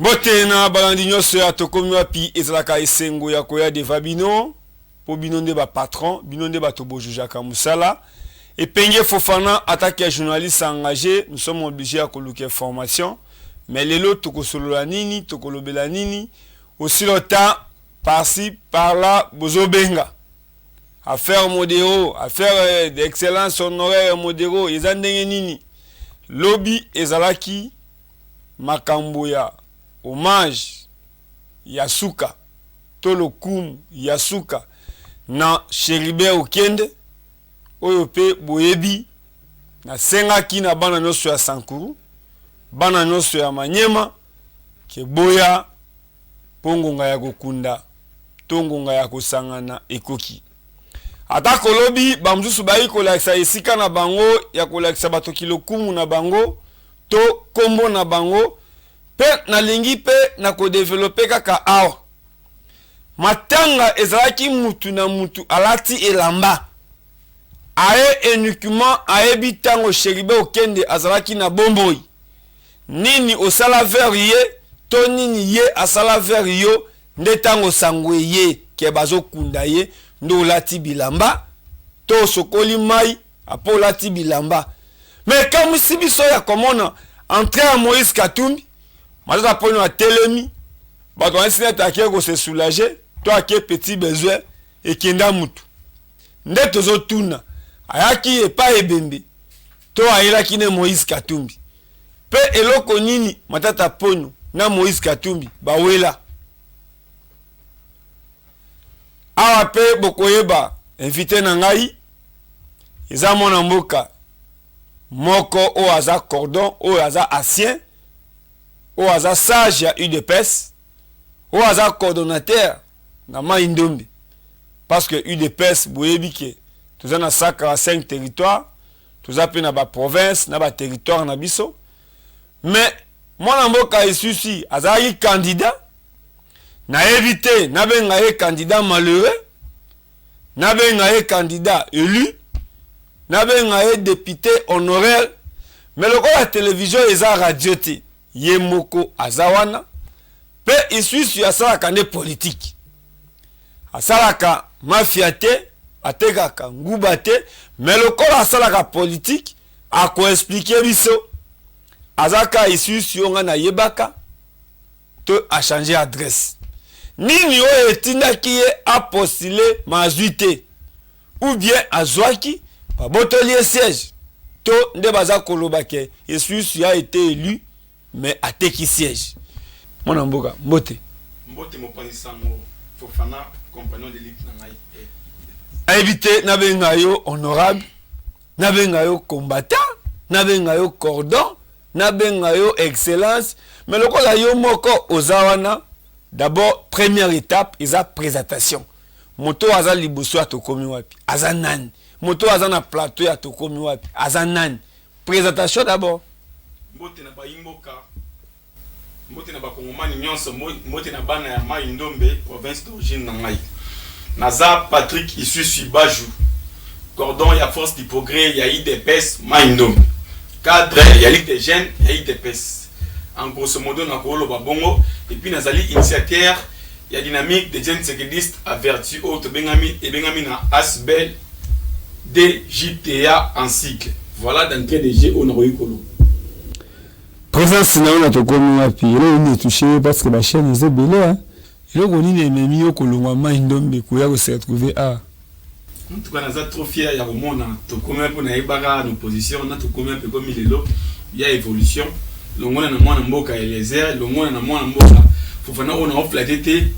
Mbote na balandi nyonso ya Tokomi Wapi. Ezalaka esengo ya koya deva bino, mpo bino nde ba patron, bino nde bato bojujaka mosala. Epenge Fofana, attaque ya journaliste engagé, nous sommes obligés ya koluka information. Mais lelo tokosolola nini, tokolobela nini? Aussi longtemps par-ci par-là bozobenga affaire Modero, affaire d'excellence honoraire Modero eza ndenge nini? Lobi ezalaki makambo ya hommage ya suka to lokumu ya suka na Chérubin Okende, oyo mpe boyebi nasengaki na bana nyonso ya Sankuru, bana nyonso ya Manyema ke boya mpo ngonga ya kokunda to ngonga ya kosangana ekoki. Ata kolobi bamosusu bayi kolakisa esika na bango ya kolakisa bato kilokumu na bango to kombo na bango, mpe nalingi mpe na kodevelope kaka awa. Matanga ezalaki mutu na mutu alati elamba aye uniquement ayebi tango Chérubin Okende azalaki na bomboi nini osala vers ye to nini ye asala vers yo, nde tango sango eye ke bazokunda ye nde olati bilamba to osokoli mai apo olati bilamba. Mais ekamwisi biso ya komona entrée ya Moïse Katumbi, Matata Ponyo atelemi, bato banisi neti ake ko se soulager to ake petit besoin ekenda mutu. Nde tozotuna ayaki epai ebembe to ayelaki ne Moïse Katumbi? Pe eloko nini Matata Ponyo na Moïse Katumbi bawela? Awa pe bokoyeba invité na ngai eza mwana mboka moko oyo aza cordon, oyo aza ancien, oyo aza sage ya UDPS, oyo aza coordonnateur na Mai Ndombe, parce que UDPS boyebi ke toza na 145 territoires, toza pe na ba province na ba territoire na biso. Mais mwana mboka esusi azalaki candidat, nayebi te nabenga ye candidat malheureux, nabenga ye candidat élu, nabenga ye député honoraire, mais lokola télévision eza radio te, ye moko aza wana pe isusu asalaka nde politique, asalaka mafia te, atekaka nguba te, mais lokola asalaka politique akoexplike biso aza ka isusu yo nga nayebaka to a changer adresse nini oyo etindaki ye apostule mazwi te, ou bien azwaki babotoli ye siège, to nde baza koloba ke esusu a été élu mais ateki siège. Mwana mboka, mbote. Mbote mopanzi sango Fofana, compagnon de lutte na ngai. Nayebi te nabenga yo honorable, nabenga yo combattant, nabenga yo cordon, nabenga yo excellence, mais lokola yo moko oza wana, d'abord première étape eza présentation. Moto aza liboso ya Tokomi Wapi aza nani? Moto aza na plateau ya Tokomi Wapi aza nani? Présentation d'abord. Mbote na bayimboka, mbote na bakongomani nyonso, mbote na bana ya Mai Ndombe, province d'origine na ngai. Naza Patrick Isusu Baju, cordon ya Force du Progrès ya UDPS Mai Ndombe, cadre ya Ligue des Jeunes ya UDPS. En grosso modo nakoloba bongo, et puis nazali initiateur ya dynamique des jeunes tshisekedistes avertis oyo tobengami ebengami na ASBEL DJTA en cycle. Voilà d'entrée de jeu oyo nakoki koloba. Présence na yo na Tokomi Wapi, eloko nini etouche yo? Parce que ba chaîne eza ebele hein. Eloko nini ememi yo kolongwa Mai Ndombe koya ko se retrouver awa? En tout cas naza trop fier ya komona Tokomi Wapi, nayebaka na opposition na Tokomi Wapi ekomi lelo ya évolution, longona na mwana mboka Eliezer, longona na mwana mboka Fofana oyo na oflate te,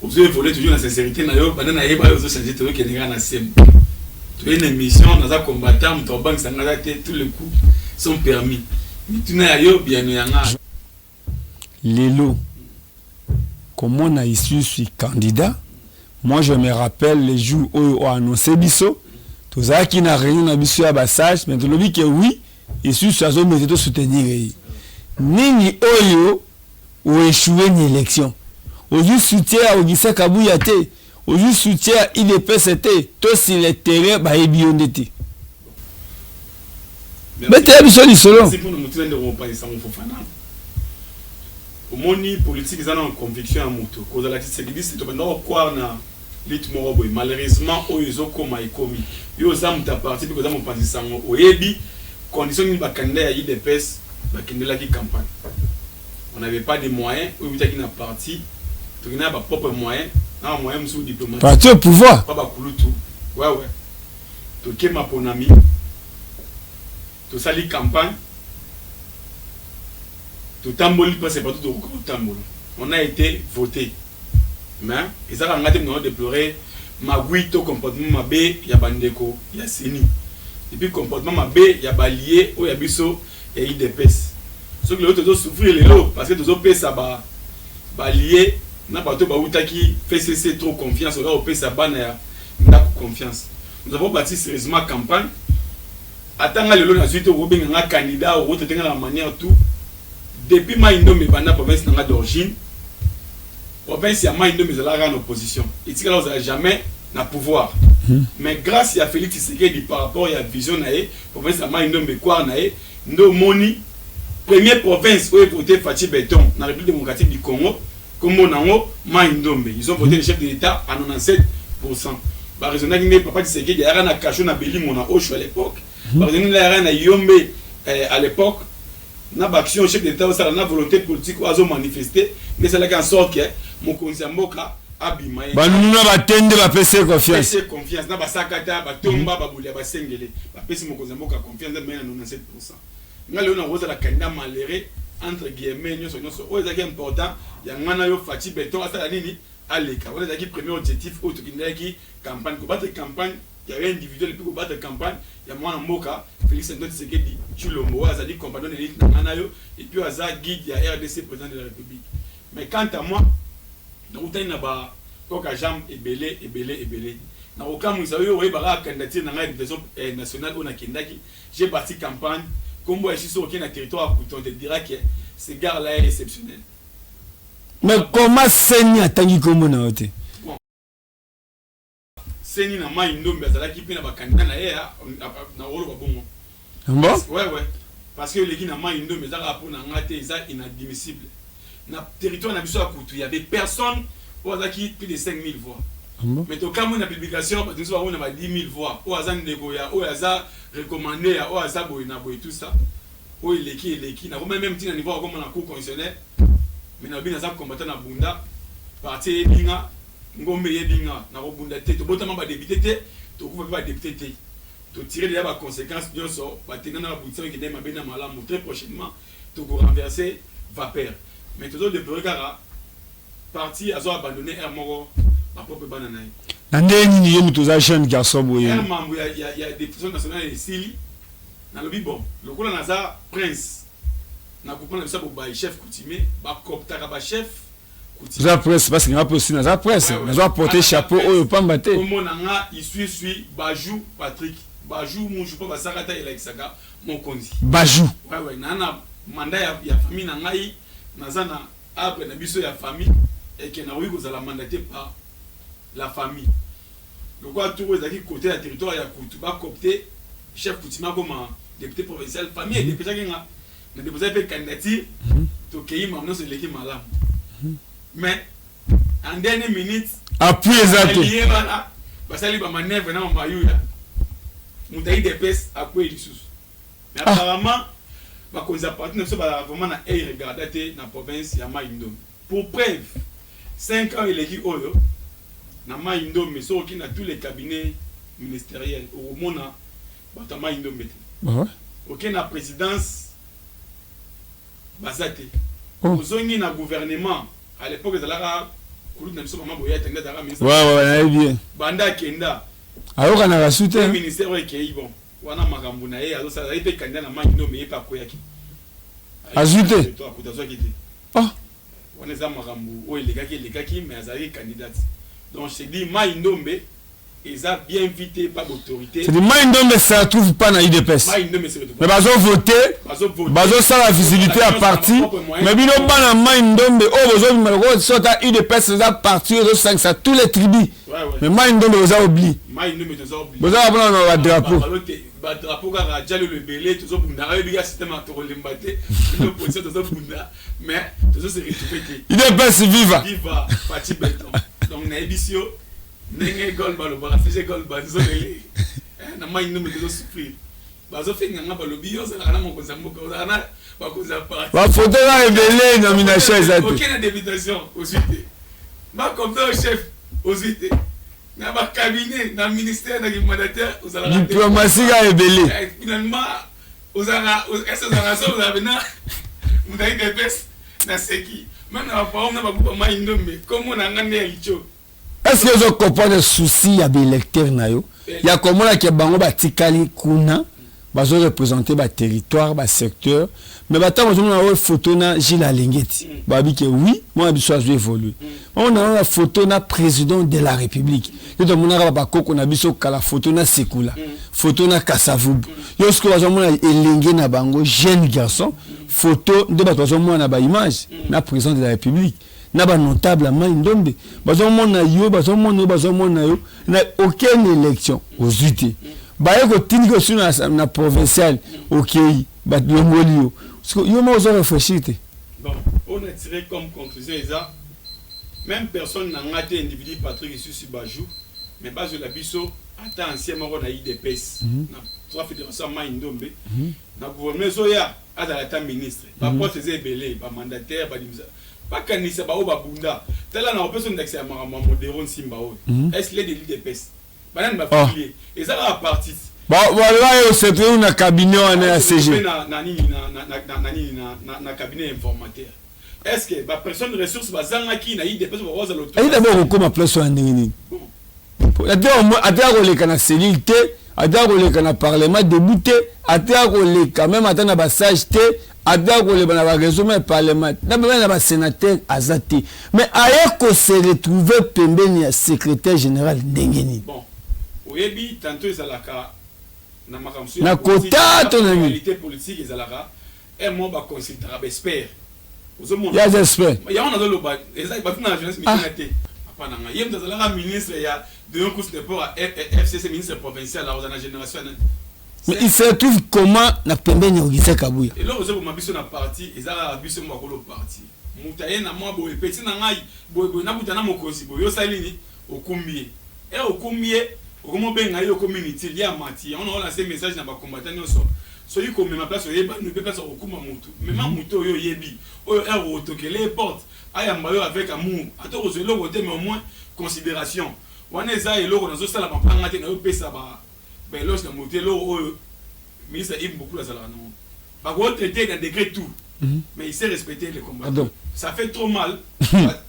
ozo évoluer toujours na sincérité na yo, banda nayeba yo ozo changer, tozokende kaka na sembo. Toye na émission, naza combattant, moto abangisa nga aza te, tous les coups sont permis, mituna ya yo biyano ya nga. Lelo komona isusu candidat, moi je me rappelle le jour oyo o annoncé biso, tozalaki na réunion na biso ya ba sage, mais tolobi ke oui, isusu azomete to soutenir ye. Nini oyo o échoué ni élection, ozwi soutien ya Augustin Kabuya te, ozwi soutien ya UDPS te, to sur le terrain bayebi yo nde te? Betela biso lisolo. Merci mpona motuna, ndeko mopanzi sango Fofana. Omoni, politique eza na conviction ya moto. Kozala tshisekidiste, tobanda kocroire na lutte moko boye. Malheureusement, oyo ezokoma, ekomi yo oza moto ya parti mpe koza mopanzi sango, oyebi condition nini bacandidat ya UDPS bakendelaki campagne. On n'avait pas de moyens oyo eutaki na parti. Tokende na bapropre moyen, na bamoyen mosusu diplomatique. Parti au pouvoir. Pa bakulutu, wewe toke maponami, tosali campagne, totamboli mpasi partout tokoka kotambola. On a été voté, mais ezaka nga te mona déplorer magui to comportement mabe ya bandeko ya CENI et puis comportement mabe ya baallié oyo ya biso ya UDPS. Soki lelo tozosouffrir lelo, parce que tozopesa ba baallié na bato bautaki FCC trop confiance, oya kopesa bana ya ndako confiance. Nous avons bâti sérieusement campagne. Atanga lelo nazwi te, okobenga nga candidat, okotraite nga na manière tout. Depuis Mai Ndombe ebanda, province na nga d'origine, province ya Mai Ndombe ezalaka na opposition, etikala kozala jamais na pouvoir. Mais grâce ya Félix Tshisekedi, par rapport ya vision na ye, province ya Mai Ndombe kwar na ye nde omoni première province oyo evote Fatshi Béton na République démocratique du Congo. Kombo nango Mai Ndombe. Ils ont voté le chef de l'État à 97. Baraisonnaki nde papa Tshisekedi ayaka na kasho na Belimo na Osho à l'époque. Baraisonnaki nde ayaka na Yombe à l'époque na baaction chef de l'État osala na volonté politique oyo azomanifeste, nde esalaki en sorte ke mokonzi ya mboka abima ye. Banuna batende bapesi ye confiance. Bapesi ye confiance na basakata batomba baboli ya basengele, bapesi mokonzi ya mboka confiance nde na 97. Nga lelo nakozala candidat malheureux entre guillemets. Nyonso nyonso oyo ezalaki important ya nga na yo, Fatshi Béton asala nini? Aleka. Wana ezalaki premier objectif oyo tokendaki campagne, kobattre campagne ya yo individuel et puis kobattre campagne ya mwana mboka Félix Antoine Tshisekedi Tshilombo, oyo azali compagnon d'élite na nga na yo et puis aza guide ya RDC, président de la République. Mais quant à moi, nakutani na ba koka jambe ebele ebele ebele. Nakokamwisa oyo oyebaka candidature na ngai ya députation nationale oyo nakendaki. J'ai bâti campagne. Kombo ya soki okei na territoire ya Kutu, on te dira que ce gars là est exceptionnel. Mais comment CENI atangi kombo na yo te? CENI na Mai Ndombe azalaki mpe na bacandidat na ye na koloba bongo. Bon. Ouais, parce que eleki na Mai Ndombe eza kaka mpo na nga te, eza inadmissible. Na territoire na biso ya Kutu, y avait personne oyo azalaki plus de 5000 voix. Bon. Mais tokamwi na publication, bato nyonso bakomona ba 10 000 voix, oyo aza ndeko ya oyo, aza recommandé ya oyo, aza boye na boye, tout ça. Oyo eleki eleki, nakoma même ntina niveau akoma na cour constitutionnel. Mais nalobi naza combattant na bunda parti, eyebi nga, ngombe eyebi nga, nakobunda te. Tobotama badéputé te, tokufa mpe badéputé te. Totire deja baconséquence nyonso, batenda na babutisa ekende mabe na malamu. Très prochainement tokorenverser vapeur. Mais tozodéplorer kaka parti azo abandonné aire moko bapropre bana na ye. Na ndenge nini ye moto oza jeune garçon boye? Aire mambo ya députation nationale esili, nalobi bon, lokola naza prince na groupement na biso ya bobayi, chef coutumier, bakoptaka bachef. Oza prince parce que nga mpe aussi naza prince, naza porter chapeau oyo pamba te. Kombo na nga Iswiswi Baju Patrick Baju Muju, mpo basaka ta elakisaka mokonzi. Baju. Ouais, naa na mandat ya famille na ngai, naza na arbre na biso ya famille eke nakoki kozala mandaté par la famille. Lokola tour ezalaki côté ya territoire ya Kutu, bakopte chef coutumier akoma député provincial, famille edépêchaki nga, na déposaki mpe candidature. Tokei, makambo nyonso eleki malamu, mais en dernière minute appui eza te. Allié wana basali bamanœuvre na mamayuya, moto ya UDPS akwei lisusu. Mais apparemment bakonzi ya parti na biso bazalaka vraiment na œil regarda te na province ya Mai Ndombe. Pour preuve, 5 ans eleki oyo na Mai Ndombe, soki oki na tous les cabinets ministériels, okomona bato ya Mai Ndombe te. Oke na présidence, baza te. Ozongi na gouvernement, à l'époque ezalaka kulutu na biso mama Boya Tende azalaka ministre. Ouais, nayebi ye. Banda akenda, ayokanaka su te. Ministère oyo ekei, bon, wana makambo na ye azosala. Azali mpe candidat na Mai Ndombe, ye mpe akweyaki. Azwi te? Akuta azwaki te. Wana eza makambo oyo elekaki elekaki, mais azalaki candidate. Donc je te dis, Mai Ndombe eza bien vu te par autorité. C'est Mai Ndombe se retrouve pas na UDPS. Mai Ndombe se retrouve. Mais bazovote, bazosala visibilité ya parti, mais bino bana Mai Ndombe oyo bozobima lokola sota UDPS eza parti oyo ezosangisa tous les tribus, mais Mai Ndombe oza oubli. Mai Ndombe toza oublié. Bozala mpona na badrapeau. Badrapeau kaka jalelo ebele, tozobunda. Ayebi kaka système ya tokolemba te, opposition tozobunda, mais tozose retrouve te. UDPS viva! Viva Fatshi Béton! Donc nayebisi yo ndenge gol balobaka, CG gol banzolele na Mai Ndombe, tozosouffrir. Bazofinga nga, balobi yo ozalaka na mokonzi ya mboka, ozalaka na bakonzi ya parti. Bafoto kaka ebele, nomination eza te. Oke na députation, ozwi te. Bakompe chef, ozwi te. Na bacabinet, na ministère, na mandataire, ozalaka te. Diplomatie kaka ebele. Finalement ozalaka ese ozalaka so ozalaka pena moto ya UDPS. Naseki même na baforum na bagroupe Mai Ndombe, kombo na nga nde ya litio. Est ce que ozo comprendre souci ya baélecteur na yo, ya komona ke bango batikali kuna, bazoreprésente baterritoire, basecteur, mais batango bazomona oyo photo na Gilles Alingeti, babi ke oui, mwana biso azo évolue. Bamona na photo na président de la République nde tomonaka bakoko na biso kala, photo na Sekula, photo na Kasavubu. Yo sikoyo bazomona elenge na bango, jeune garçon, photo nde bato bazomona na baimage na président de la République, na banotable ya Mai Ndombe. Bazomona yo, bazomona yo, bazomona yo na aucune élection ozwi te. Baye kotindika osi na provincial, okei, balongoli yo. Yo moko ozo réfléchir te. Bon, on a tiré comme conclusion, eza même personne na nga te, individu Patrick Isusu Bajou, mais bazwela biso ata ancien moko na UDPS na trois fédération Mai Ndombe na gouvernement ezoya, azala ata ministre. Baposte eza ebele, bamandataire badimisa, bakanisa baoyo babunda. Tala, na kopesa ndakisa ya makambo ya Modero Nsimba oyo. Est ce de l'UDPS banani bafilie? Eza kaka parti. Baloba ye oseteli na cabinet wana ya CG. Na nini, na nini, na cabinet informateur. Est ce que bapersonne ressource bazangaki na UDPS bakozala? Ayi d'abord kokóma place wana ndenge nini? Ate akoleka na cellule te, ate akoleka na parlement debout te, ate akoleka même ata na basage te, ate akoleka na baréseau même parlement na même na basénateur aza te, mais aye kose retrouver pembeni ya secrétaire général ndenge nini? Bon, oyebi, tantôt ezalaka na makambo. Na kota to na nini? Réalité politique ezalaka un mot, baconsultaka baexpert, ozomona. Ya aza expert. Yango nazoloba, eza batuna na jeunesse mituna te. Papa na ngai, ye moto azalaka ministre ya de course de port ya FCC, ministre provincial, akozala na génération ya nani? Mais il se retrouve comment na pembeni ya Augustin Kabuya? Eloko ezoboma biso na parti eza kaka biso mo bakolo parti. Moto aye na mwa boye, peti na ngai boye boye, nakuta na mokonzi boye, osali nini? Okumbi ye, e okumbi ye, okomi obenga ye, okomi inutile, ye amati. Yango na olance message na bacombattant nyonso: soki komema place oyebani mpe place okokuma motu, mema motu oyo oyebi, oyo ere otokele ye porte, ayamba yo avec amour. Ata okozwa eloko te, mais au moins considération wana. Eza eloko nazosala mapanga te, nayopesa baéloge na motu. Eloko oyo ministre Yves Bokulu azalaka nango, bakotraité na degré tout, mais il sait respecter les combattants. Pardon. Ça fait trop mal.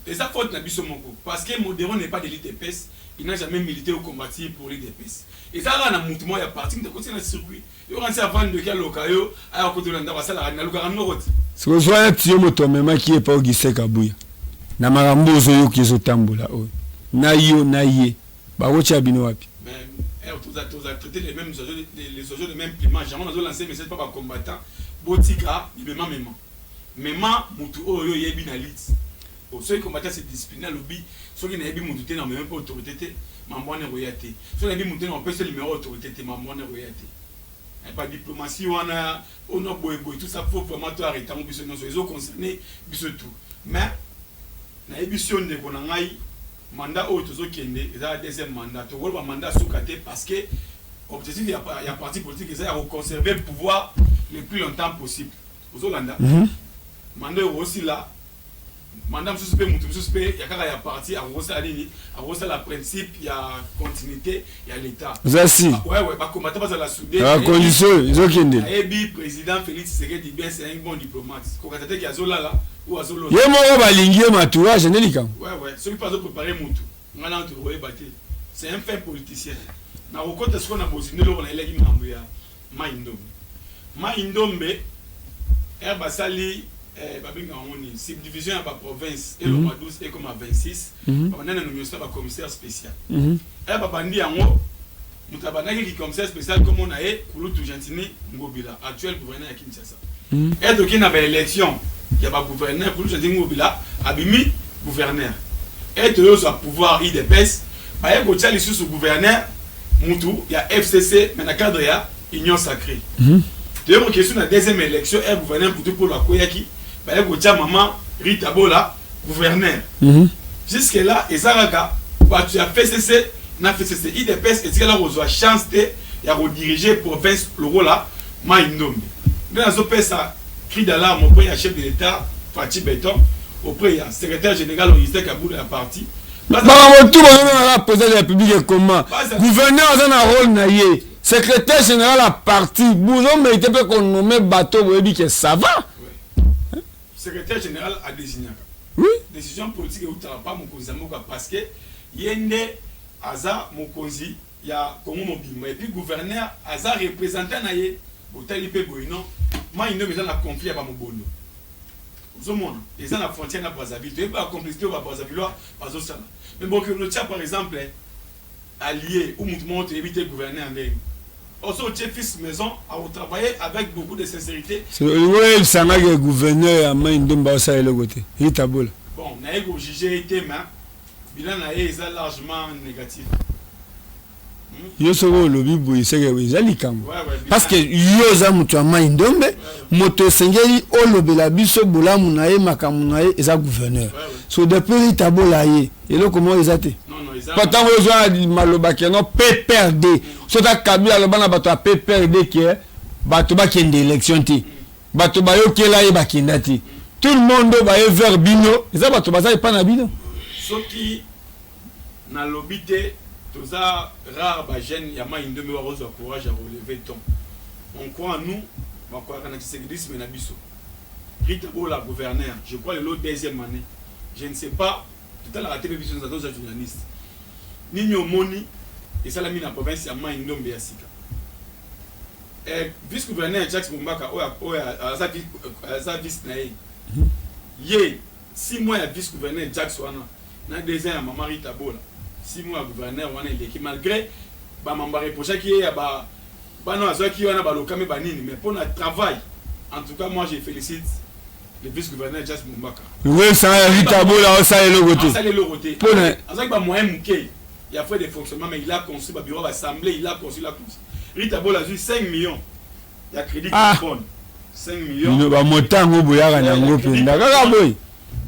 Eza faute na biso moko, parce que Modero n'est pas de l'UDPS, il n'a jamais milité ou combattu pour l'UDPS. Eza kaka na motu moko ya parti, moto akoti na circuit yo, kanisi avandi aloka yo, aya kotela ndako, asalaka nalukaka noko ti. Sikozwa neti yo moto amemaki ye epa Augustin Kabuya, na makambo ozoyoki ezotambola oyo, na yo na ye bakotia bino wapi? Mais toza traité les mêmes oiseaux, les oiseaux de même plumage. Yango nazo lancer message pa bacombattant: botika bimema mema mema motu oyo oyebi na lit. Soki combattant se discipline, alobi soki nayebi motu te, na meme mpe autorité te, mambo wana ekoya te. Soki nayebi motu te, na opesa numéro autorité te, mambo wana ekoya te. Pa diplomatie wana ono boyeboye, tout ça, faut vraiment to arrêter yango. Biso nyonso ezoconcerne biso tout. Mais nayebi si yo, ndeko na ngai, mandat oyo tozokende eza deuxième mandat. Tokoloba mandat suka te, parce que objectif ya parti politique eza ya koconserver pouvoir le plus longtemps possible. Ozolanda? Mandat oyo osila, mandat mosusu mpe motu mosusu mpe ya kaka ya parti akokosala nini? Akokosala principe ya continuité ya l'État. Oza si Ouais, bacombattant bazala soudé. Bacondition ezokende. Nayebi président Félix Tshisekedi bien, c'est un bon diplomate. Kokata teke azolala ou azolota. Ye moko balingi ye, matourage nde likambo. Ouais, soki mpe azoprépare motu, ngai nano tokoyeba te. C'est un fin politicien. Nakokota sikoyo na bozindo. Eloko nayelaki, makambo ya Mai Ndombe. Mai Ndombe, ere basali babengaka yango nini, subdivision ya baprovince, elongwa 12 ekoma 26, babanda na nomination ya bacommissaire spécial. Ere babandi yango, moto abandaki ki commissaire spécial, kombo na ye Kulutu Gentini Ngobila, actuel gouverneur ya Kinshasa. Ere toki na baélection ya bagouverneur, Kulutu Gentini Ngobila abimi gouverneur. Ere toyozwa pouvoir, UDPS baye kotia lisusu gouverneur mutu ya FCC, mais na cadre ya Union sacrée. Toye kokende na deuxième élection, e gouverneur Mputu Polo akweyaki, baye kotia mama Rita Bola gouverneur. Jusque là eza kaka bato ya FCC na FCC. UDPS etikala kozwa chance te ya kodiriger province lokola Mai Ndombe. Nde nazopesa cri d'alarme auprès ya chef de l'État Fatshi Béton, auprès ya secrétaire général Augustin Kabula ya parti. Makambo tu bazobengaka président de la République ekoma gouverneur aza na rôle na ye, secrétaire général ya parti bozomérite mpe konommer bato boyebi ke ça va. Secrétaire général adésignaka. Décision politique eutaka pa mokonzi ya mboka, parce que ye nde aza mokonzi ya Kongo mobimba, et puis gouverneur aza représentant na ye. Botali mpe boye, non, Mai Ndombe eza na conflit ya bamobondo, ozomona eza na frontière na Brazzaville. Toyebi bacomplicité oyo Babrazavillois bazosala, mais bokende otia par exemple allié ou mutu moko toyebi te gouverneur ndenge oso otie fils maison akotravailler avec beaucoup de sincérité. Olingo oyebisanga ke gouverneur ya Mai Ndombe aosala eloko te, Rita Bola? Bon, naye kojuger ye te, mais bilan na ye eza largement négatif. Yo soki olobi boye, seke eza likambo, parce que yo oza moto ya Mai Ndombe, moto esengeli olobela biso bolamu na ye. Makambo na ye eza gouverneur. So depuis Rita Bola ye, eloko moko eza te. Po ntango ozwa maloba keno PPRD, soki Kabila aloba na bato ya PPRD ke bato bakende élection te, bato bayokela ye, bakenda te. Tout le monde oyo baye vers bino eza bato baza epa na bino. Soki nalobi te, toza rare bajeune ya Mai Ndombe bakozwa courage ya relever ton. On croit en nous, bakwaka na tshisekidisme na biso. Rita Bola gouverneur, je crois lelo deuxième année, je ne sais pas. Totalaka te mpe biso toza journaliste. Nini omoni esalami na province ya Mai Ndombe ya sika? Vice gouverneur Jacques Mumbaka oyo aza vice na ye, ye 6 mois ya vice gouverneur Jacques wana na 2 ans ya mama Rita Bola, 6 mois ya gouverneur wana eleki, malgré bamambo bareprochaki ye ya bana azwaki wana balokami banini, mais mpo na travail, en tout cas moi je félicite le vice gouverneur Jacques Mumbaka. Oyebisanga Rita Bola osala eloko te? Asala eloko te. Azwaki bamoyen moke ya frais de fonctionnement, mais il a construit babureau baassemblée, il a construit, il a construit. Rita Bola azwi 5 millions ya crédit carbone, 5 millions. Bamotango boyaka nango mpenza kaka boye.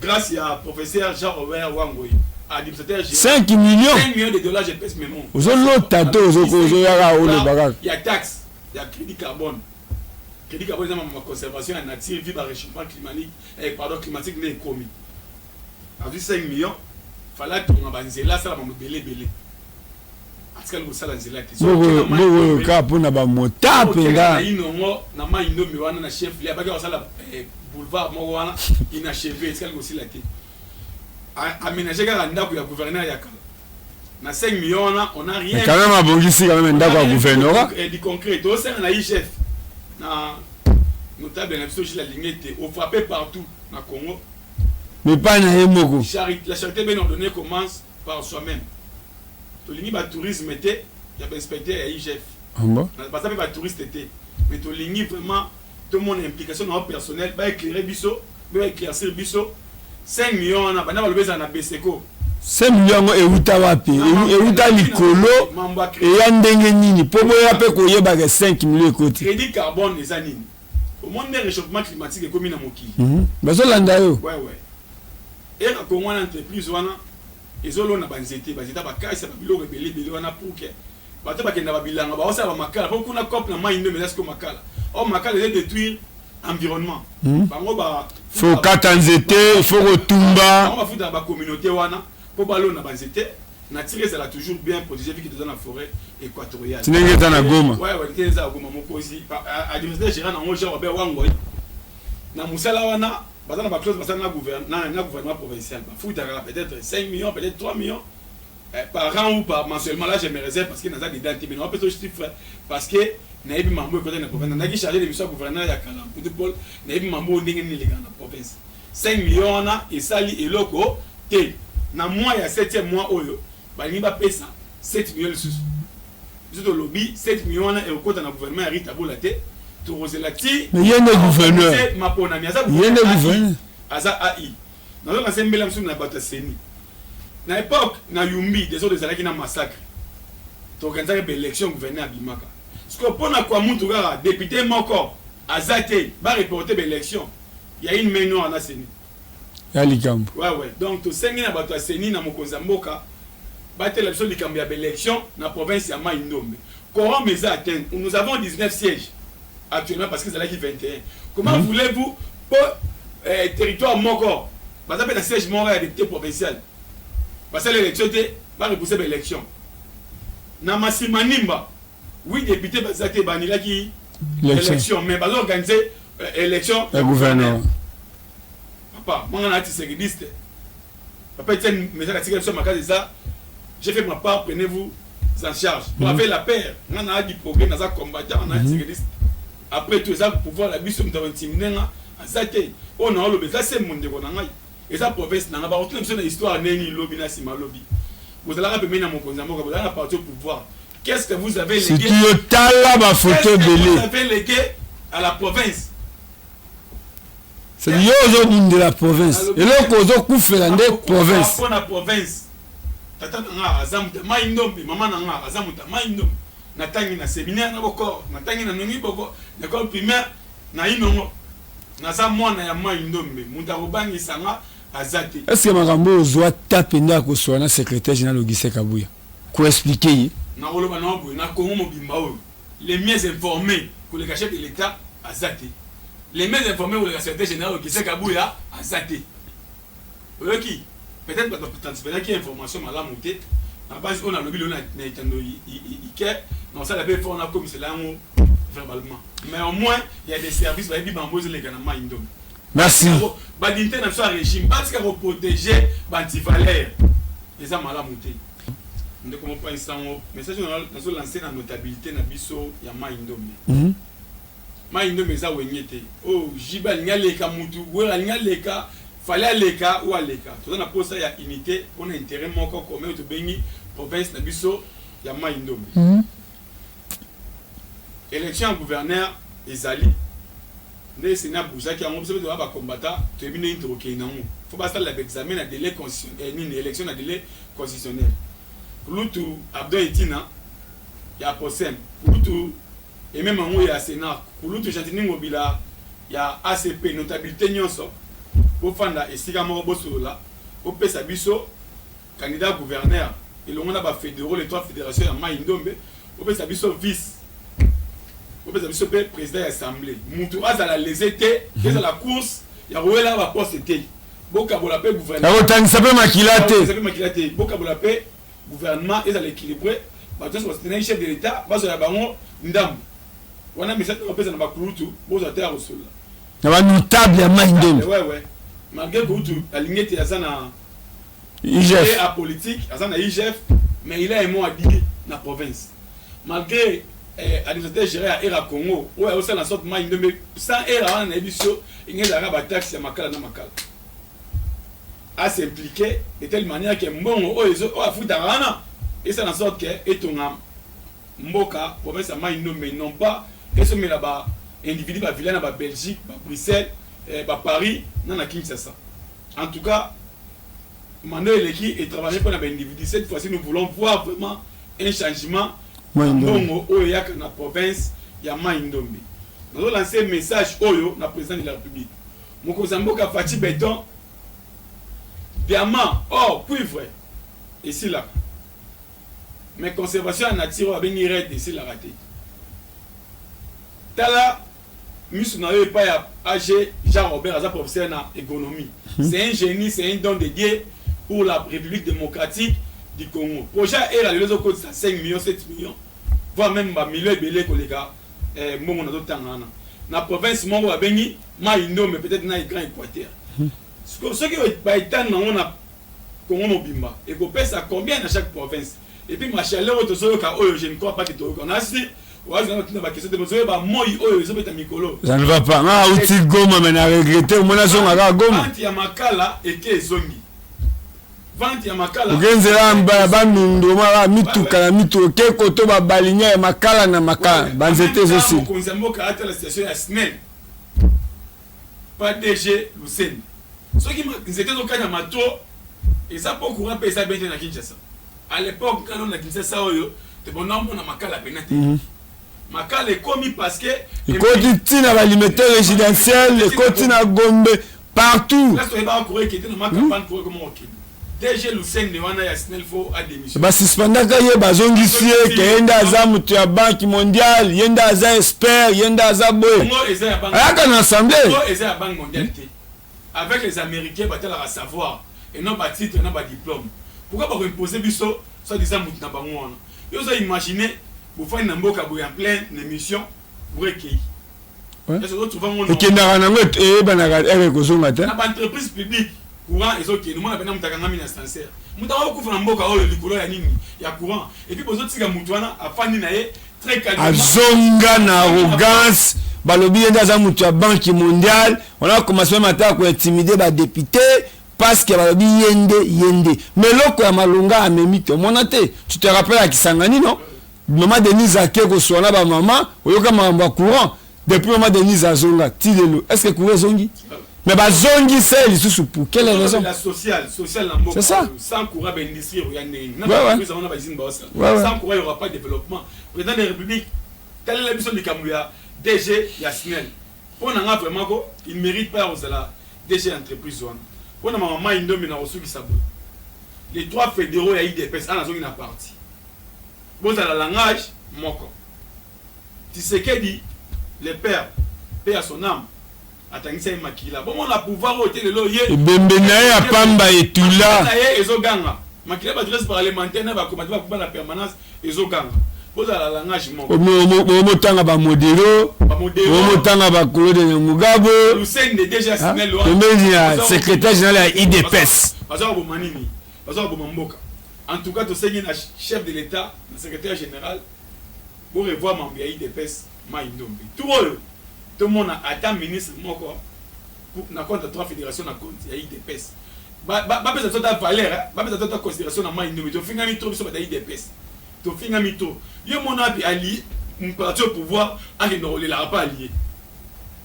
Grâce ya professeur Jean-Robert Wangoy, administrateur. 5 millions? 5 millions de dollars, je pèse mes mots. Ozolota te, ozoyaka oloba kaka. Ya taxe ya crédit carbone. Crédit carbone eza mama conservation ya nature, vi baréchauffement climatique, pardon, climatique nde ekomi. Azwi 5 millions, fala atonga banzela, asala mambo ebele ebele, atikali kosala nzela te. Mboko kaka mpona bamota mpenza. Inongo na Mai Ndombe wana na chef lieu abaki kosala boulevard moko wana inachevé, etikali kosila te. Aménage kaka ndako ya gouverneur ya kala na 5 millions wana, on a rien. Mais quand même abongisi quand même ndako ya gouvernorat. Du concret, tosenga na IGF na notable na biso Gilles Alingete ofrappe partout na Congo. Mais pas na ye moko. La charité bien ordonnée commence par soi-même. Tolingi batourisme te ya bainspecteur ya IGF, baza mpe batouriste te, mais tolingi vraiment tomona implication na personnel, baéclairer biso mpe baéclaircir biso 5 millions wana banda balobi ezala na BCECO. 5 millions yango euta wapi? Euta likolo, eya ndenge nini mpo boya mpe koyebaka 5 millions ekoti? Crédit carbone eza nini? Omoni nde réchauffement climatique ekomi na mokili. Bazolanda yo. Ouais, eka Kongo wana, entreprise wana ezolona banzete, banzete bakasi ya babiloko ebele ebele wana, pour que bato bakenda babilanga, baosala bamakala, mpo kuna cope na Mai Ndombe eza siko makala. Or makala eza détruire environnement. Bango ba Faut kata nzete, faut kotumba. Bango bafutaka bacommunauté wana mpo balona banzete, nature ezala toujours bien protégé, vu que toza na forêt équatoriale. Ndenge eza na Goma. Ouais, te, eza na Goma. Mokozi administrateur général nango Jean Robert Wangoi na mosala wana, baza na baclause, basala na gouvernement provincial, bafutaka peut-être 5 millions, peut-être 3 millions par an ou par mensuellement. Là je me réserve parce que naza dedans te, mais napesa chiffre parce que nayebi mambo ekota na province. Nazalaki chargé de mission ya gouverneur ya kala Mputu Paul, nayebi mambo oyo ndenge nini elekaka na province. 5 millions wana esali eloko te. Na mois ya 7e mois oyo balingi bapesa 7 millions lisusu. Biso tolobi 7 millions wana ekokota na gouvernement ya Rita Bola te, tokozela ti Mais ye nde gouverneur. Maponami aza Ye nde gouverneur. Aza ai nazoka sembela mosusu na bato ya CENI. Na époque na Yumbi, désordre ezalaki na massacre, toorganisaki baélection, gouverneur abimaka. Sikoyo mpona Kwamouth kaka député moko aza te, bareporte baélection ya une main noire na CENI. Ya likambo. Ouais, donc tosengi na bato ya CENI na mokonzi ya mboka batela biso likambo ya baélection na province ya Mai Ndombe. Quorum eza atteint, nous avons 19 sièges actuellement parce que ezalaki 21. Comment voulez-vous po territoire moko baza mpe na siège moko ya député provincial, basala élection te, barepousse baélection na Masimanimba? Oui, député baza te, banilaki élection, mais bazoorganize élection ya gouverneur. Papa mwanga na tshisekidiste, papa Etienne, message atikali biso makasi eza: "J'ai fait ma part, prenez-vous en charge." Pour avec la paix, nga na du progrès, naza combattant na tshisekidiste. Après tout, eza pouvoir na biso. Moto intimider nga aza te. Oyo na oloba eza se mondeko na ngai, eza province na ngai. Bakotuna biso na histoire neni lobi na nsima lobi? Bozalaka pembeni na mokonzi ya mboka, bozalaka na parti au pouvoir, qu'est-ce que vous avez légué? Surtout yo, tala bafoto ebele. Vous avez légué à la province? C'est yo ozobundela province, eloko ozokufela nde province. Mpona province. Tata na nga aza moto Mai Ndombe, mama na nga aza moto Mai Ndombe. Natangi na séminaire na Bokor, natangi na Nongi Boko, na école primaire na Inongo. Naza mwana ya Mai Ndombe, moto akobangisa nga aza te. Est ce que makambo oyo ozwa ta mpenza ya kosola na secrétaire général Augustin Kabuya, koexpliquer ye? Nakoloba na boye: na Congo mobimba oyo, les mieux informés koleka chef de l'État aza te, les mieux informés koleka secrétaire général Augustin Kabuya aza te. Oyoki, peut-être bato batransféraki information malamu te na base oyo nalobi lelo na etando ike. Nakosala mpe effort nakomisela yango verbalement, mais au moins il y a des services bayebi bango ezoleka na Mai Ndombe. Merci. Badinite na biso ya régime batika koprotéger baantivaleur, eza malamu te. Ndeko mopanzi sango, message oyo nazolancer na notabilité na biso ya Mai Ndombe: Mai Ndombe eza wenge te oyo JB alingi aleka, mutu oyo alingi aleka, Fally aleka oyo aleka. Toza na posa ya unité mpona intérêt moko commun oyo tobengi province na biso ya Mai Ndombe. Élection ya gouverneur ezali nde CENI abuzaki yango. Biso mpe toza bacombattant, toyebi ndenge tokokende nango. Faut basalela baexamen na délai nini, élection na délai constitutionnel. Kulutu Abdon Etina ya Posem, kulutu Aimé Mango ya Sénat, kulutu Gentiny Ngobila ya ACP, notabilité nyonso, bofanda esika moko, bosolola, bopesa biso candidat gouverneur elongo na bafédéraux, les trois fédérations ya Mai Ndombe. Bopesa biso vice, bopesa biso mpe président ya assemblée. Mutu azala lésé te, ezala course ya kowelaka baposte te. Bokabola mpe gouvernement. Kotangisa mpe makila te. Mpe makila te. Bokabola mpe gouvernement, ezala équilibré. Bato nyonso basoutenaki chef de l'État bazwala bango ndambo wana. Message bapesa na bakulutu, bozwa te ya kosolola na banotable ya Mai Ndombe. Ouais, malgré kulutu alingi ete aza na IGF. Apolitique, aza na IGF, mais il a un mot à dire na province. Malgré administrateur général ya Era Congo oyo azosala na sorte Mai Ndombe, sans Era wana nayebi so enge ezalaka bataxe ya makala na makala. As'impliquer de telle manière que mbongo oyo oyo afutaka wana esala na sorte que etonga mboka province ya Mai Ndombe, non pas esomela ba individu bavilla na babelgique, babruxelles, baparis na Kinshasa. En tout cas, mandat eleki etravaille mpona baindividu. Cette fois-ci, nous voulons voir vraiment un changement. Mbongo oyo eyaka na province ya Mai Ndombe. Nazolancer message oyo na président de la République, mokonzi ya mboka Fatshi Béton: diamant, or, cuivre esilaka, mais conservation ya nature oyo abengi REDD esilaka te. Tala miso na yo epai ya AG Jean Robert, aza professeur na économie. C'est un génie, c'est un don de Dieu pour la République démocratique du Congo. Projet ya Era lelo ezokotisa 5 millions, 7 millions, voire même bamillion ebele koleka mbongo nazotanga wana na province moko babengi Mai Ndombe, peut-être na Grand Équateur. Soki baetane nango na Congo mobimba, ekopesa combien na chaque province? Et puis machaleur oyo tozoyoka oyo, je ne crois pas que toyoka nasi wazana tuna baquestion te. Bozoyeba moi oyo ezobeta mikolo. Ça ne va pas. Nga auti Goma, mais na regretter omona azonga kaka Goma. Vente ya makala eke ezongi, vente ya makala. Oke nzela ya Bandundu, omaka mituka na mituka oke koto babalinya ya makala na makala, banzete ezosila. Mokonzi ya mboka atala situation ya SNEL pa DG Luseni. Soki nzete ezokanya mato, eza mpo courant mpe eza bien te na Kinshasa. À l'époque kano na Kinshasa oyo tobanda omona makala pena te. Makala ekomi parce que ekoti ntina balimete résidentiel, ekoti na Gombe, partout. Place toyebaka courant ekende na Makapane, courant ekoma kokende. DG Lusende wana ya SNEL faut adémission. Basuspendaka ye, bazongisi ye ke ye nde aza moto ya Banque mondiale, ye nde aza expert, ye nde aza boye. Congo eza ya banque. Ayaka na assemblée. Congo eza ya Banque mondiale te. Avec les Américains, batalaka savoir et non batitre na badiplôme. Pourquoi bakoimpose biso soit disant motu na bango wana? Yo oza imagine, bofandi na mboka boye, en pleine émission, courant ekei. Est-ce que otrouve yango normal? Ekendaka nango, eyebanaka ere ekozonga te. Na baentreprise publique, courant ezokende, omona pena moto akangami na ascenseur. Moto akokufa na mboka oyo likolo ya nini? Ya courant. Et puis bozotika motu wana afandi na ye très calmement. Azonga na arrogance, balobi ye nde aza moto ya Banque mondiale. On a commencé même ata kointimider badéputé parce que balobi ye nde, ye nde. Mais eloko ya malonga amemi te, omona te. Tu te rappelles ya Kisangani, non? Mama Denise ake koswa na bamama, oyoka makambo ya courant. Depuis mama Denise azonga ti lelo, est ce que courant ezongi? Mais bazongisa ye lisusu pour quelle raison? La sociale, sociale na mboka. C'est ça. Oyo, sans courant, baindustrie ekoya ndenge na baentreprise yango na bausine baosala? Sans courant, il y aura pas de développement. Président de la République, talela biso likambo ya DG ya SNEL. Mpo na nga vraiment ko, il mérite pas ya kozala DG ya entreprise wana. Mpo na mama Mai Ndombe, na kosukisa boye: les trois fédéraux ya UDPS ana azongi na parti, bozala langage moko. Tshisekedi le père, paix à son âme, atangisa ye makila, bomona pouvoir oyo te lelo ye. Ebembe na ye ya pamba etula. Na ye ezoganga makila, badresse parlementaire na bakomate bakuba na permanence ezoganga. Bozala langage moko. Omotanga bamodelo. Bamodelo. Omotanga baClaude Nyamugabo. Lusende, déjà SNEL. Pembeni ya secrétaire général ya UDPS. Baza koboma nini? Baza koboma mboka. En tout cas, tosengi na chef de l'État, na secrétaire général, borevoir mambo ya UDPS Mai Ndombe. Tour oyo tomona ata ministre moko na compte ya trois fédération, na compte ya UDPS. Bapesa biso ata valeur, hein, bapesa biso ata considération na Mai Ndombe. Tofingami trop, biso bato ya UDPS tofingami trop. Yo mona api ali parti au pouvoir akende kolelaka mpe alie.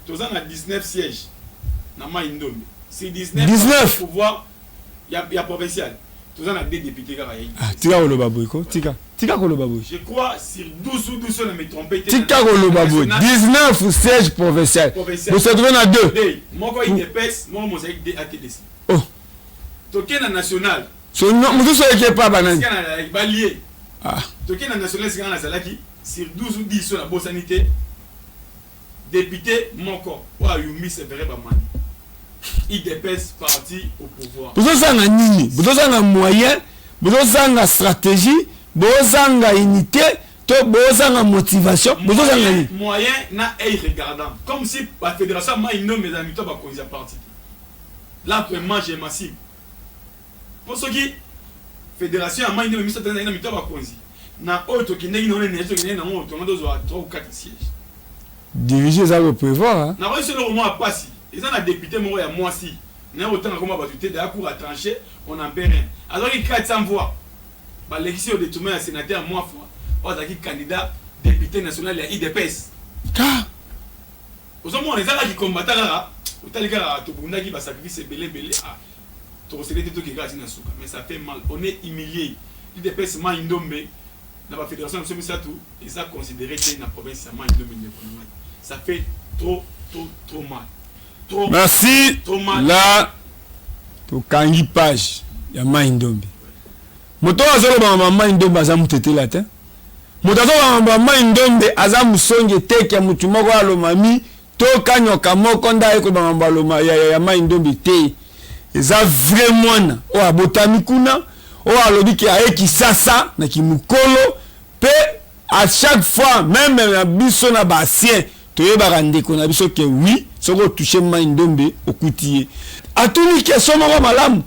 Toza na 19 siège na Mai Ndombe. Si 19, 19. Pouvoir ya provincial, toza na deux députés kaka ya Ah, tika koloba boye ko, tika, tika koloba boye. Je crois sur 12 ou 12, na me trompe te. Tika koloba boye. 19 siège provincial. Provincial. Bose retrouve na 2. Deux, moko UDPS, moko Mosaïque D ATDC. Oh. Toke na national. So mosusu oyeke pa banani? Esika nazalaki balie. Ah. Toke na national, esika nazalaki, sur 12 ou 10 oyo nabosani te, député moko oyo ayumbi Sévérin Bamani, UDPS parti au pouvoir. Bozozanga nini? Bozozanga moyen, bozozanga stratégie, bozanga unité to bozanga motivation? Bozozanga nini? Moyen na œil regardant, comme si bafédération ya Mai Ndombe ezala mito ya bakonzi ya parti te. Là vraiment, je m'assume, mpo soki fédération ya Mai Ndombe misato ezali na mito ya bakonzi na oyo tokendeki nango, nene tokendeki nango, tongo tozwa 3 ou 4 siège. Dirige eza koprévoir, hein? Nakoki so eloko moko ya pasi eza na député moko ya mwasi naye kotanga koma bato te. Daya cour a tranché, on en peut rien. Azwaki 400 voix, balekisi au détournement ya sénateur Mwafwa oyo azalaki candidat député national ya UDPS. Ah. Ozomona eza kaka kikombata, kaka otali kaka tobundaki, basacrifice ebele ebele. Ah, tokosele te, tokeka kaka ntina suka. Mais ça fait mal, on est humilié. UDPS Mai Ndombe na bafédération na biso misato eza considéré te na province ya Mai Ndombe. Ndeko na ngai, ça fait trop trop trop mal, trop. Merci. Trop mal. Là tokangi page ya Mai Ndombe. Moto oyo azoloba mama Mai Ndombe aza motetela te. Moto azoloba mama Mai Ndombe aza mosongi eteke ya motu moko alomami to kanyoka moko nde aye koloba mambo aloma ya Mai Ndombe te. Eza vrai mwana oyo abotami kuna, oyo alobi ke aye Kisasa na kimokolo. Mpe à chaque fois, même na biso na baancien, toyebaka ndeko na biso ke oui, soki otouche Mai Ndombe, okuti ye. Atuni question moko malamu: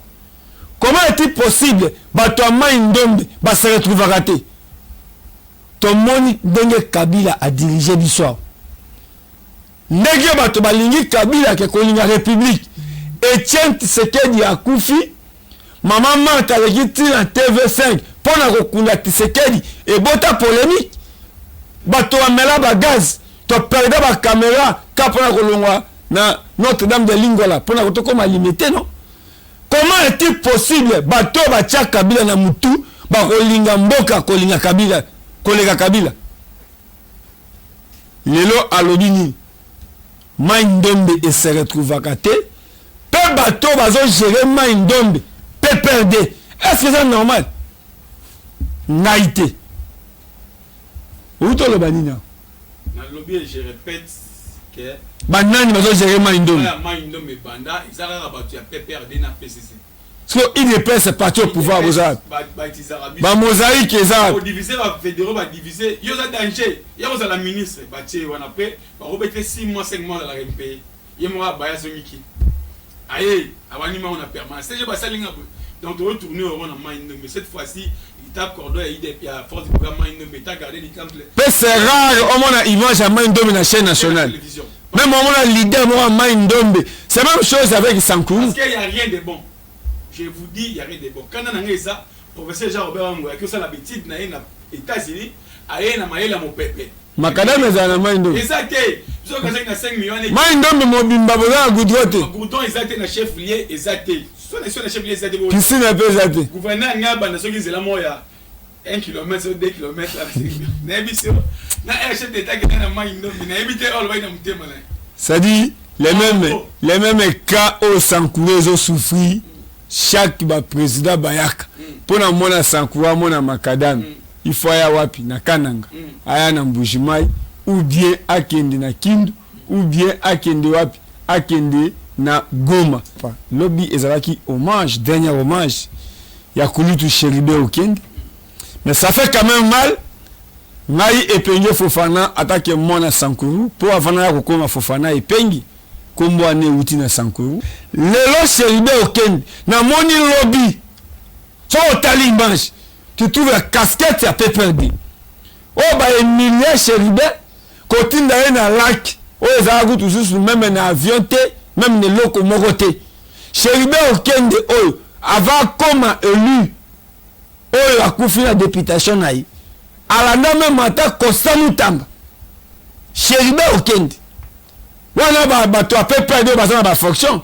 comment est-il possible bato ya Mai Ndombe base retrouvaka te? Tomoni ndenge Kabila adirige biso awa, ndenge bato balingi Kabila ke kolinga république. Etienne Tshisekedi akufi, mama Marthe aleki ntina TV5 mpo na kokunda Tshisekedi, ebota polémique, bato bamela bagaz, toperda bacaméra ka mpona kolongwa na Notre Dame de Lingwala mpona tokóma Limete. Non, comment est-il possible bato oyo batia Kabila na mutu bakolinga mboka, kolinga Kabila koleka Kabila? Lelo alobi nini? Mai Ndombe ese retrouvaka te mpe bato bazo gérer Mai Ndombe PPRD. Est-ce que eza normal? Ngai te. Outi oloba nini awa? Nalobi et je répète que banani bazo gérer Mai Ndombe? Ya Mai Ndombe banda eza kaka bato ya PPRD na PCC. So UDPS, parti au pouvoir, boza bamosaïque eza. Odivise bafédéraux, badivise yo, oza danger ya kozala ministre. Batie wana mpe bakobete 6 mois, 5 mois, azalaka mpe ye moko abaya, azongiki, aye abandi mango na permanence. CG basalinga boye. Donc totourne euro na Mai Ndombe. Cette fois-ci ita cordon ya IDP ya force du programme Mai Ndombe ita gardé du temple. Mpe c'est rare omona image ya Mai Ndombe na chaîne nationale. Télévision. Même omona leader moko ya Mai Ndombe. C'est même chose avec Sankuru. Parce qu'il y a rien de bon, je vous dis, il y a rien de bon. Kanda na ngai eza professeur Jean Robert Wango ayaki osala baétude na ye na États-Unis, aye na mayele ya mopepe. Makadame ezala na Mai Ndombe? Eza te. Biso kazaki na 5 millions. Mai Ndombe mobimba boza na goudron te. Goudron eza te na chef lieu, eza te. So na chef lieu eza te. Piscine mpe eza te. Gouverneur ngai abanda soki nzela moko ya 1 kilomètre, so 2 kilomètre, nayebi so na air chef d'état kende na Mai Ndombe, nayebi te oyo alobaki na motema na ye. C'est-à-dire les mêmes cas oyo Sankuru ezosouffrir. Chaque baprésident bayaka mpo na mona Sankuru, amona makadame, il faut aya wapi? Na Kananga, aya na Mbujimai, ou bien akende na Kindu, ou bien akende wapi? Akende na Goma. Lobi ezalaki hommage, dernier hommage ya kulutu Chérubin Okende. Mais ça fait quand même mal. Ngai Epenge Fofana, atake mwana Sankuru, mpo avanda ya kokóma Fofana Epengi, nkombo wana ewuti na Sankuru. Lelo Chérubin Okende, namoni lobi, soki otali image, tu trouves la casquette ya PPRD oyo bahumilie Chérubin, kotinda ye na lac oyo ezalaka kutu susu même na avion te, même na eloko moko te. Chérubin Okende oyo avant akoma élu, oyo akufi na députation na ye, alanda même ata Constant Mutamba. Chérubin Okende wana, bato ya PPRD oyo baza na bafonction,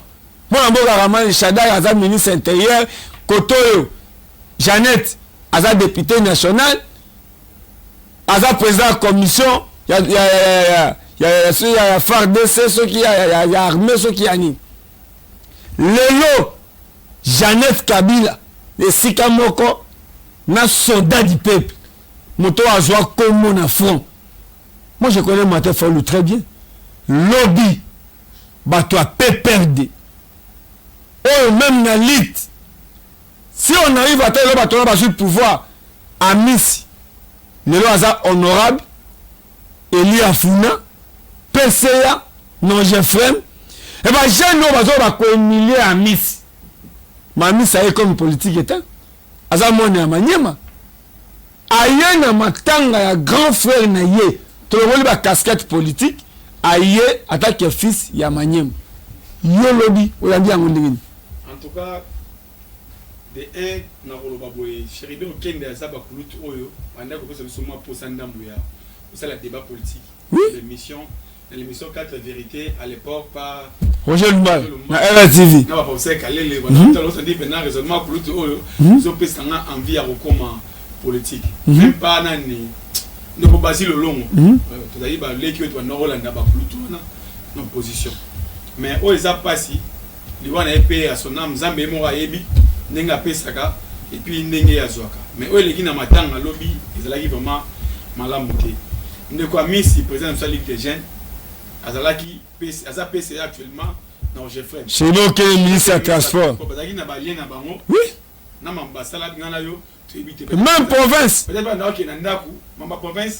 mwana mboka Ramazani Shadary aza ministre intérieur, koto oyo Jeannette aza député national, aza président ya commission ya FARDC, soki ya armée, soki ya nini. Lelo Jeannette Kabila esika moko na soldat du peuple, moto oyo azwa kombo na front. Moi, je connais Martin Fayulu très bien. Lobi bato ya PPRD oyo, même na lutte, si on arrive ata lelo bato wana bazwi pouvoir, Amisi lelo aza honorable, Eli Afuna, PCA Nogefrem e bajeune oyo baza bakohumilie Amisi. Mamisi aye comme politique eta, aza mwana ya Manyema, aye na matanga ya grand frère na ye. Tolongoli bacasquette politique, aye atake fils ya Manyema. Yo lobi oyambi yango ndenge nini? En tout cas, de un, nakoloba boye: Chérubin Okende aza bakulutu oyo banda kopesa biso mwa posa ndambo ya kosala débat politique. L'émission, na l'émission 4 vérités à l'époque par Roger Lumbala na RTV. Na baprofesseur Kalele banatala, mpena raisonnement kulutu oyo ezopesanga envie ya kokoma politique. Même pas nani, ndeko Basile Olongo, tozali baleki oyo tobanda kolanda bakulutu wana na opposition. Mais oyo eza mpasi, liwa na ye mpe ya son âme, Nzambe ye moko ayebi ndenge apesaka et puis ndenge azwaka. Mais oyo eleki na matanga lobi ezalaki vraiment malamu te. Ndeko Amisi, président na biso ya Ligue des jeunes, azalaki, aza PCA actuellement na Ogefrem. Chérubin Okende, ministre ya transport. Bazalaki na balien na bango. Na mambo basala, nga na yo toyebi te. Même province. Peut-être banda okende na ndako mamba province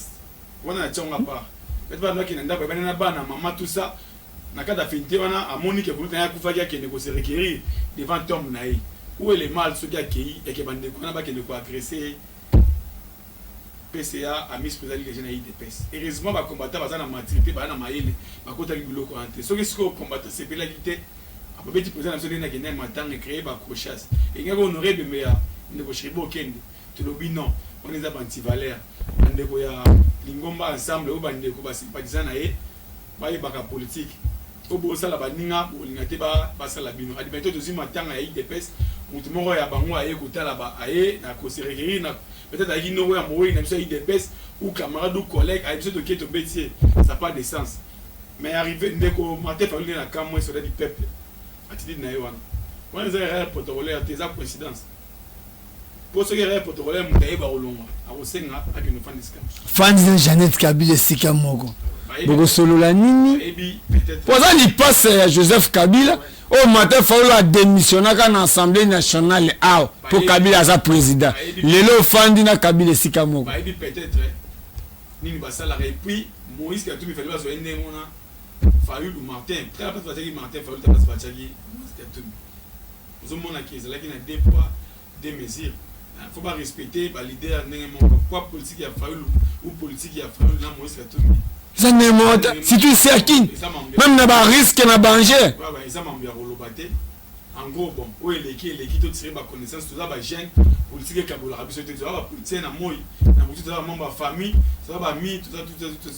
wana na tiongo part, peut-être banda okende na ndako ebandi na bana mama, tout ça na kati affinité wana, amoni ke kulutu na ye akufaki, akende kose requérir devant tombe na ye. Où est le mal? Soki akei eke bandeko wana bakende koagresse PCA Amis, président Ligue na UDPS. Heureusement bacombattant baza na maturité, baza na mayele, bakotaki biloko wana te. Soki sikoyo combattant sepelaki te, babeti président na biso ndenge nakende matanga, ecréer baaccrochage, engaki honore ebembe ya ndeko Chérubin Okende. Tolobi non, wana eza baantivaleur. Bandeko ya lingomba ensemble oyo, bandeko basympathisant na ye, bayebaka politique oyo bosala, baninga bolinga te basala bino. Adimete tozwi matanga ya UDPS. Motu moko ya bango aye kotala ba aye na kose requérir na peut-être ayaki noko ya mowei na biso ya UDPS ou camarade ou collègue, aye, biso tokie, tobeti ye. Ça pas de sens. Mais arrivé ndeko Martin Fayulu nde na kamwe, soldat du peuple, attitude na ye wana wana eza erreur protocolaire te, eza coïncidence. Mpo soki erreur protocolaire, moto ayeba kolongwa, akosenga akende ofanda esika mosusu. Fandi na Jeannette Kabila esika moko, bokosolola nini? Bayebi peut-être. Po aza lipasa ya Joseph Kabila oyo Martin Fayulu adémissionnaka na Assemblée nationale awa mpo Kabila aza président. Lelo ofandi na Kabila esika moko. Bayebi peut-être nini basalaka. Et puis Moïse Katumbi, fallait bazwa ye ndenge wana. Fayulu, Martin, tala place batiaki Martin Fayulu, tala place batiaki Moïse Katumbi. Ozomonaki ezalaki na deux poids deux mesures. Faut barespecter baleader ndenge moko. Poids politique ya Fayulu ou politique ya Fayulu na Moïse Katumbi Eza ndenge moko te, surtout ici à Kin, eza mambo même na barisque na danger. Ouais, eza mambo ya koloba te. En gros, bon, oyo eleki eleki, totire baconnaissance. Toza bajeune, politique ekabolaka biso te. Toza bapoliticien na moi na motu, toza bamembre ya famille, toza bami, toza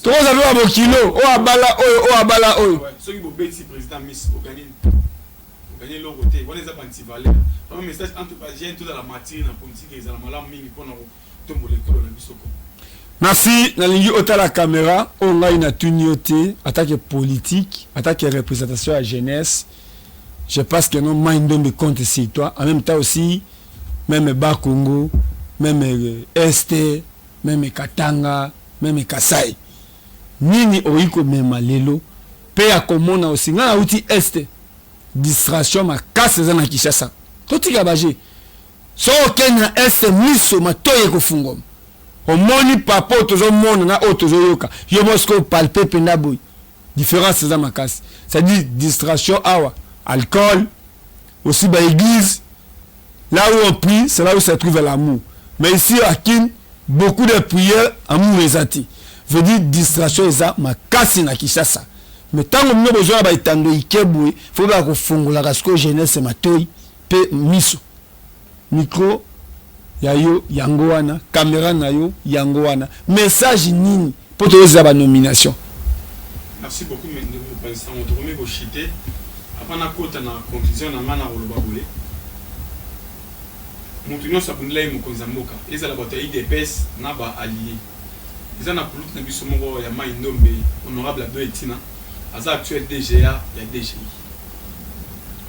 Tokoza mpe babokilo oyo abala oyo, oyo abala oyo. Ouais, soki bobeti président miss, ogani, ogani eloko te. Wana eza baantivaleur. Vraiment, message entre bajeune, tozala mature na politique, ezala malamu mingi mpona kotombola ekolo na biso ko. Merci. Nalingi otala caméra oyo. Ngai natuni yo te atake politique, atake représentation ya jeunesse. Je pense que non, Mai Ndombe compte sur toi, en même temps aussi même Bakongo, même Est, même Katanga, même Kasai. Nini oyi komema lelo mpe ya komona osi? Ngai nauti Est, distraction makasi eza na Kinshasa. Totika baje. So okende na Est, miso matoi ekofungwama, omoni papa oyo tozomona na oyo tozoyoka yo mo sikoyo palpe mpenza boye, différence eza makasi. C'est-à-dire distraction awa, alcool aussi, baéglise. Là où on prie, c'est là où se trouve l'amour. Mais ici à Kin, beaucoup de prières, amour eza te. Veut dire distraction eza makasi na Kinshasa. Mais ntango bino bozwa na baetando ike boye, faut baka kofungolaka sikoyo jeunesse matoi mpe miso. Micro ya yo yango wana, caméra na yo yango wana. Message nini mpo toyozela banomination? Merci beaucoup, ndeko mopanzi sango. Tokomi koshite. Apa nakota na conclusion na ngai na koloba boye: moto nyonso abundela ye mokonzi ya mboka, ezala bato ya UDPS na baallié. Eza na kulutu na biso moko ya Mai Ndombe, honorable Abdo Etina, aza actuel DGA ya DGI.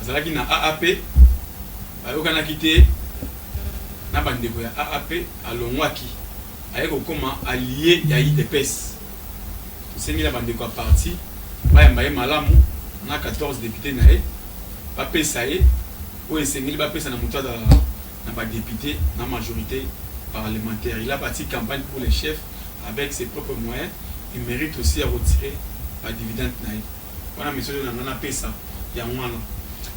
Azalaki na AAP, bayokanaki te na bandeko ya AAP, alongwaki, aye kokóma allié ya UDPS. Tosengi na bandeko ya parti bayamba ye malamu na 14 député na ye, bapesa ye oyo esengeli bapesa na moto azala na badéputé na majorité parlementaire. Il a bâti campagne pour les chefs avec ses propres moyens. Il mérite aussi ya retirer badividende na ye. Wana message oyo na ngai napesa yango wana.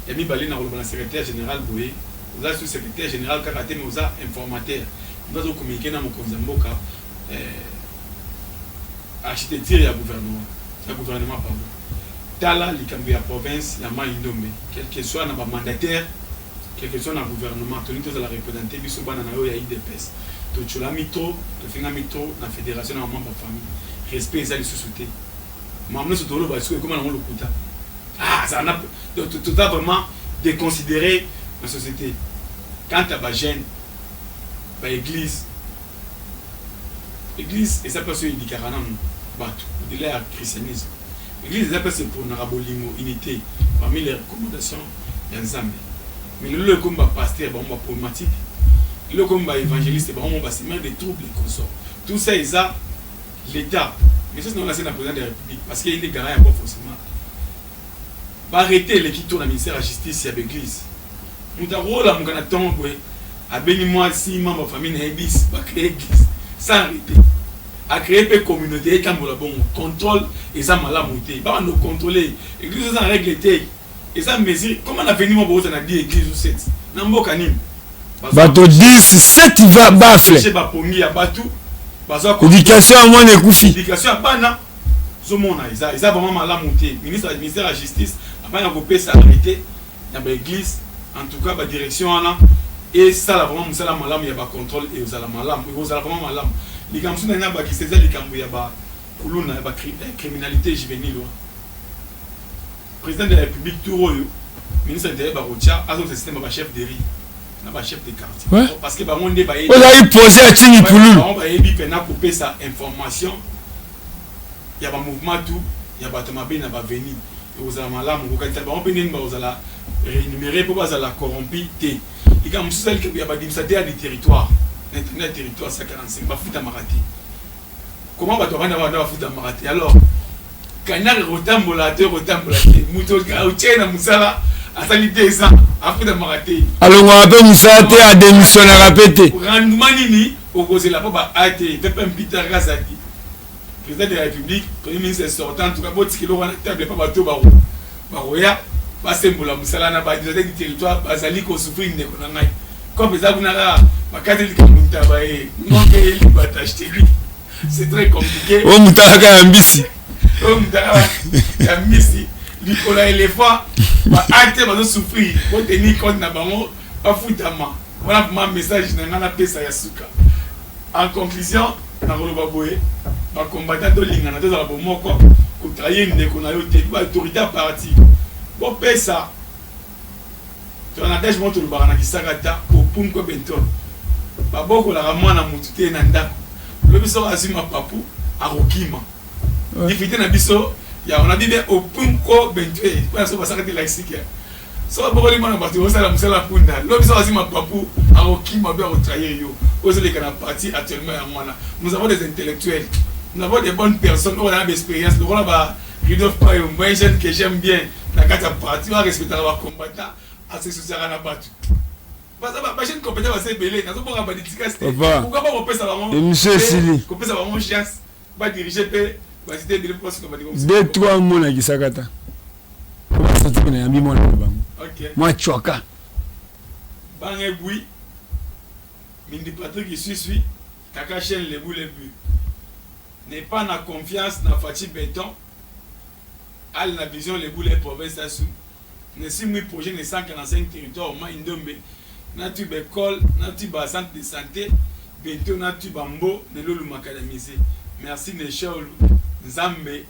Ya mibale, na koloba na secrétaire général boye: oza sous secrétaire général kaka te, mais oza informateur, moto azocommuniquer na mokonzi ya mboka architecture ya gouvernement, pardon. Tala likambo ya province ya Mai Ndombe, quel que soit na bamandataire, quel que soit na gouvernement, tolingi tozala représente. Biso bana na yo ya UDPS, totyolami trop, tofingami trop na fédération na bamembre ya famille. Respect eza lisusu te. Makambo nyonso toloba sikoyo ekoma nango lokuta. Ah, ça toza vraiment déconsidéré na société. Quant à bajeune, baéglise, église eza place oyo edikaka nanu bato au-delà ya christianisme. Église eza place eponaka bolingo, unité, parmi les recommandations ya Nzambe. Mais lelo ekomi bapasteur bango baproblématique, lelo ekomi baévangéliste bango basemeur des troubles et consort. Tout ça eza l'État. Mais ça, c'est na président de la République, parce que ye nde garant ya bon fonctionnement. Baarrêté eleki to na ministère ya Justice ya baeglise. Moto akolamuka na ntongo boye, abengi mwasi, membre ya famille na ye 10, bacréer église sans arrêté, acréer mpe communauté etambola bongo. Contrôle eza malamu te. Babanda kocontrôle église eza na règle te, eza mesure. Comment na veni mo boza na 10 église ou 7 na mboka nini? Bato 10, 7 baffle. Bapongi ya bato bazwa. Éducation ya mwana ekufi. Éducation ya bana ozomona eza vraiment malamu te. Ministre, ministère ya Justice apanya kopesa arrêté na baéglise. En tout cas, badirection wana esala vraiment mosala malamu ya bacontrôle, ekozala malamu, ekozala vraiment malamu. Likambo mosusu nani nabakisa eza likambo ya bakuluna, ya bacriminalité juvénile wana. Président de la République, tour oyo ministre intérieur bakotia azongisa système ya bachef de rue. Na ba chef de quartier. Parce que bango nde bayebi. Ozali posé ya Tshini Pululu. Bango bayebi pena kopesa information ya ba mouvement tout ya bato mabe na ba avenue. Ekozala malamu kokanisa bango mpe ndenge bakozala rémunéré mpo bazala corrompu te. Likambo mosusu ezali likambo ya ba administrateur du territoire na intendant ya territoire 145 bafutamaka te. Comment bato bavanda bavanda bafutamaka te? Alors canard ekotambola te, ekotambola te. Moto otie na mosala asali 2 ans, afutamaka te. Alongwaka mpe mosala te, adémissionnaka mpe te. Rendement nini okozela mpo ba at vpm Peter Kazadi, président de la République, premier ministre sortant? En tout cas, botika eloko wana table mpo bato bakoya basembola mosala na baadministrateur du territoire bazali kosouffrir. Ndeko na ngai, comme eza kuna kaka bakati likambo ntaba ye ngonge elibata, je te dis, c'est très compliqué. Oyo motalaka ya mbisi. Oyo motalaka ya mbisi likolo ya éléphant. Baate bazosouffrir, botenir compte na bango, bafutama. Wana vraiment message na ngai napesa ya suka. En conclusion, nakoloba boye: bacombattant, tolingana, tozala bomoko, kotrahir ndeko na yo te. Baautorité ya parti, bopesa to na adage moko tolobaka na kisaka ta opunko bento, babokolaka mwana mutu te na ndako, lobi soko azwi mapapu akokima. Difficulté na biso ya on a dit bien opunko bento mpona so basaka te lexique. So babokoli mwana bato osala mosala punda, lobi soko azwi mapapu akokima mpe akotrahir yo. Ozoleka na parti actuellement yango wana. Nous avons des intellectuels, nous avons des bonnes personnes oyo bazala baexpérience lokola ba Rudolph Payo, un jeune que j'aime bien na kati ya parti oyo arespectaka bacombattant, asesosiaka na bato. Bajeune compétent baza ebele, nazobonga badédicace te. Pourquoi pas kopesa bango? Émission esili. Kopesa bango chance badirige mpe basite ebele mpo basuka bandeko. Deux trois mots nakisaka ta basatiki na yambi mwana na bango. Mwa chwaka. Banga ebui mindi Patrick Iswiswi kaka chaîne lebu lebu n'est pas na confiance na Fatshi Béton al na vision lebu le province asu nesimwi projet ne 145 territoire mai Ndombe na tu baécole na tu bacentre de santé bientôt na tu bambo nelolu macadamise. Merci Neshaulu, Nzambe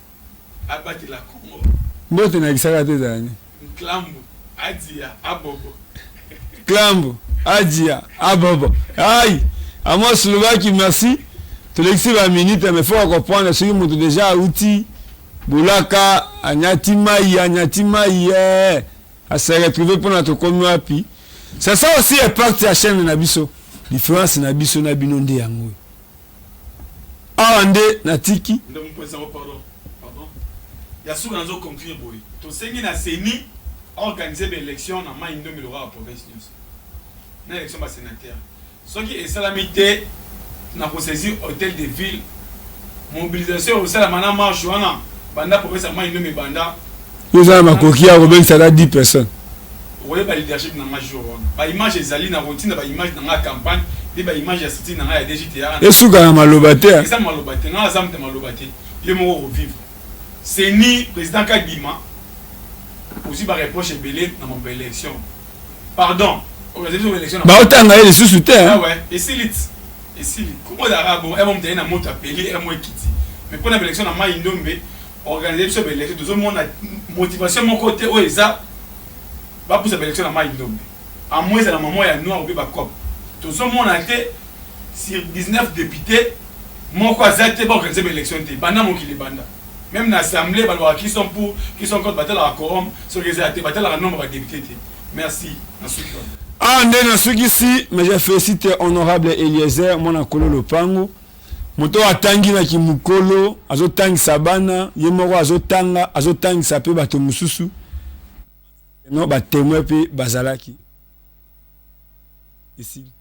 abatela Congo. Mbote nakisaka te ezala nini? Nklambu adia abobo. Klambu adia abobo. Ai Amos Lubaki, merci. Tolekisi baminute, mais faut comprendre soki moto déjà auti bolaka, anyati mai, anyati mai, eh, ase retrouve mpona tokomi wapi. C'est ça aussi impact ya chaîne na biso. Différence na biso na bino nde yango oyo awa nde natiki. Nde mopanzi, pardon, pardon, ya suka, nazo conclure boye: tosengi na CENI organiser baélection na mai Ndombe lokola province nyonso, na élection basénateur. Soki esalami te, na kosaisir hôtel de ville, mobilisation ekosalama na marche wana banda province ya mai Ndombe banda. Yo oza na makoki ya kobengisa ata 10 personnes? Okoyeba leadership na nga jour wana. Baimage ezali na kotinda, baimage na nga ya campagne mpe baimage ya structure na ngai ya DGTA. Esuka na maloba te. Eza maloba te, ngai aza moto ya maloba te. Ye moko kovivre CENI, président Kadima ozwi bareproche ebele na mambo ya élection. Pardon, organiser élection. Baotanga ye lisusu te. Ah ouais, esili ti esili. Komo ezalaka bon, emo moto aye na moto apeli, emo ekiti. Mais mpona baélection na mai Ndombe, organiser biso baélection. Tozomona motivation moko te oyo eza bapusa baélection na mai Ndombe, à moins ezala mamo ya noir obe bacope. Tozomona te, sur 19 députés moko aza te. Baorganiser baélection te banda mokili banda. Même na assemblée balobaka qui sont pour, qui sont contre, batalaka quorum. Soki eza te, batalaka nombre badéputé te. Merci, nasuki wana. Ah, nde nasukisi, mais je félicite honorable Eliezer, mwana kolo lopango, moto oyo atangi na kimokolo, azotangisa bana, ye moko azotanga, azotangisa mpe bato mosusu. No batémoin mpe bazalaki esili.